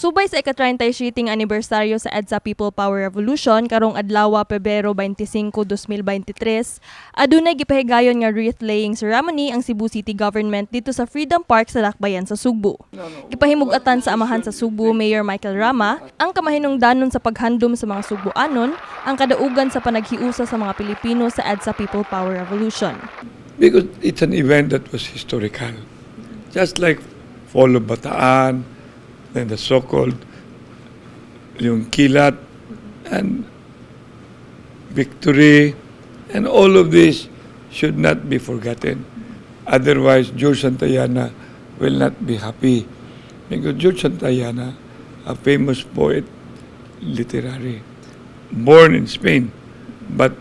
Subay sa ika-37 anibersaryo sa EDSA People Power Revolution karong adlaw, Pebrero 25, 2023, adunay gipahigayon nga wreath laying ceremony ang Cebu City Government didto sa Freedom Park sa Dakbayan sa Sugbo. Gipahimug-atan sa Amahan sa Sugbo, Mayor Michael Rama, ang kamahinungdanon sa paghandom sa mga Sugboanon, ang kadaugan sa panaghiusa sa mga Pilipino sa EDSA People Power Revolution. Because it's an event that was historical. Just like Fall of Bataan, then the so-called yung Kilat and victory, and all of this should not be forgotten. Otherwise, George Santayana will not be happy. Because George Santayana, a famous poet, literary, born in Spain, but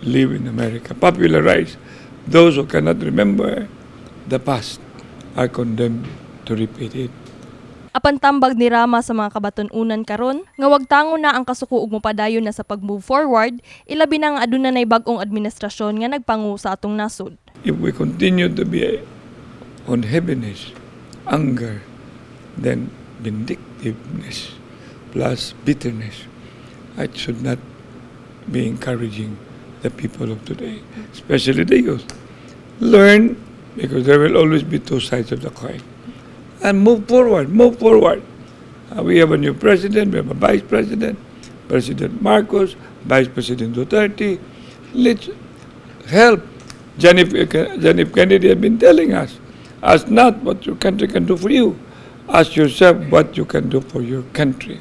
live in America, popularized, "Those who cannot remember the past are condemned to repeat it." Apan tambag ni Rama sa mga kabatan-unan karon nga wagtangon na ang kasuko ug mopadayon na sa pag-move forward, ilabi na nga aduna nay bag-ong administrasyon nga nagpangu sa atong nasod. If we continue to be on heaviness, anger, then vindictiveness plus bitterness, it should not be encouraging the people of today, especially the youth. Learn, because there will always be two sides of the coin. And move forward, move forward. We have a new president, we have a vice president, President Marcos, Vice President Duterte. Let's help. John F. Kennedy had been telling us, "Ask not what your country can do for you, ask yourself what you can do for your country."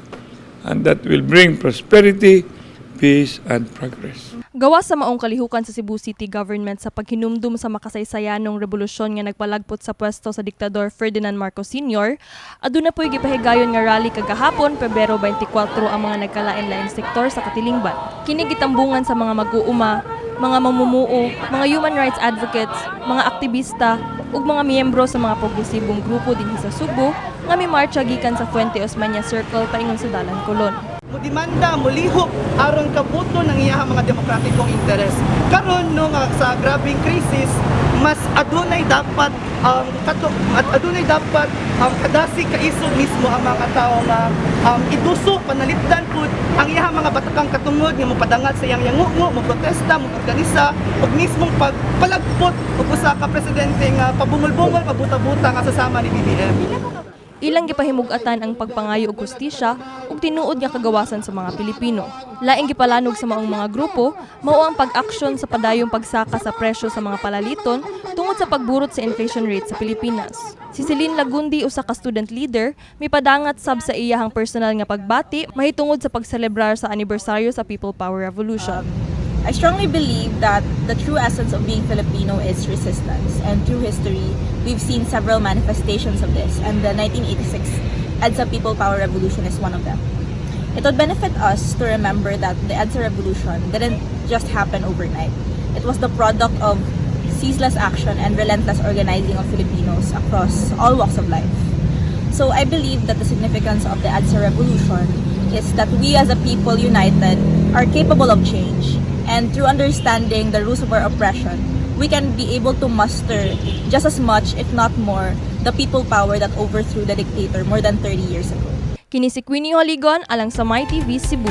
And that will bring prosperity, peace, and progress. Gawas sa maong kalihukan sa Cebu City Government sa paghinumdum sa makasaysayanong rebolusyon nga nagpalagpot sa pwesto sa diktador Ferdinand Marcos Sr., aduna po'y gipahigayon nga rally kagahapon, Pebrero 24, ang mga nagkalain-laing sektor sa katilingban. Kini gitambungan sa mga mag-uuma, mga mamumuo, mga human rights advocates, mga aktivista ug mga miyembro sa mga progresibong grupo dinhi sa Sugbo nga mimarcha gikan sa Fuente Osmeña Circle paingon sa Dalan Colon. Mo demanda, molihok aron kabuto ng iyahang mga demokratikong interes. Karon no nga sa grabeng krisis, mas adunay dapat ang kato at adunay dapat ang kadasig kaisog mismo ang mga tao nga iduso panalipdan pud ang iyahang mga batakang katungod nga mopadangat sa iyang yangungo, mo protesta, mo organisa ug mismong pagpalagpot og usa ka presidente nga pabungol-bungol, pabuta-buta nga sasama ni BBM. Ilang gipahimug-atan ang pagpangayo og hustisya ug tinuod nga kagawasan sa mga Pilipino. Laing gipalanog sa maong mga grupo mao ang pag-aksyon sa padayong pagsaka sa presyo sa mga palaliton tungod sa pagburot sa inflation rate sa Pilipinas. Si Celine Lagundi, usa ka student leader, mipadangat sab sa iyahang personal nga pagbati mahitungod sa pagselebrar sa anibersaryo sa People Power Revolution. I strongly believe that the true essence of being Filipino is resistance, and through history, we've seen several manifestations of this, and the 1986 EDSA People Power Revolution is one of them. It would benefit us to remember that the EDSA Revolution didn't just happen overnight. It was the product of ceaseless action and relentless organizing of Filipinos across all walks of life. So I believe that the significance of the EDSA Revolution is that we as a people united are capable of change. And through understanding the roots of our oppression, we can be able to muster just as much, if not more, the people power that overthrew the dictator more than 30 years ago. Kini si Queenie Holigon alang sa MyTV Cebu.